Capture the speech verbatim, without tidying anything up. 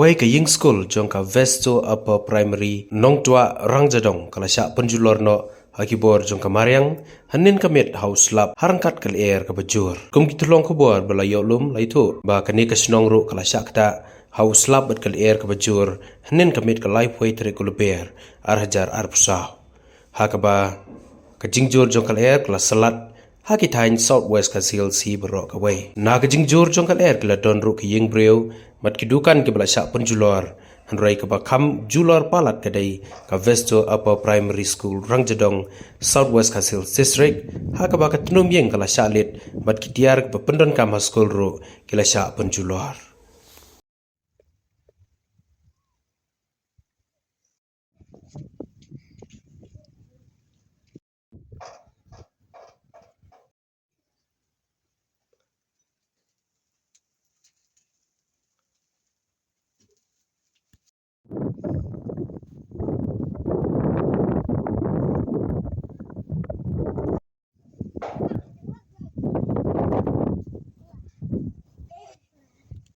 Hynrei ka ïing skul jong ka Vesto Upper Primary Nongtuah Rangjadong ka la shah pynjulor noh ha ki bor jong ka mariang hynnin ka miet ha u slap ha ryngkat ka lyer kaba jur. Kum ki tyllong khubor ba la ïoh lum la ïathuh ba kane ka shnong ruh ka la shah ktah ha u slap bad ka lyer kaba jur hynnin ka miet ka laiphew tarik u Lber ar hajar arphew saw. Ha kaba ka jingjur jong ka lyer ka la slat ha ki thaiñ South West Khasi Hills hi baroh kawei. Na ka jingjur jong ka lyer ki la don ruh ki ïing briew bad ki dukan kiba la shah pynjulor. Hynrei kaba kham julor palat ka dei ka Vesto Upper Primary School Rangjadong, South West Khasi Hills District, ha kaba ka tnum ïing ka la shah lit bad ki tiar kiba pyndonkam ha skul ruh ki la shah pynjulor.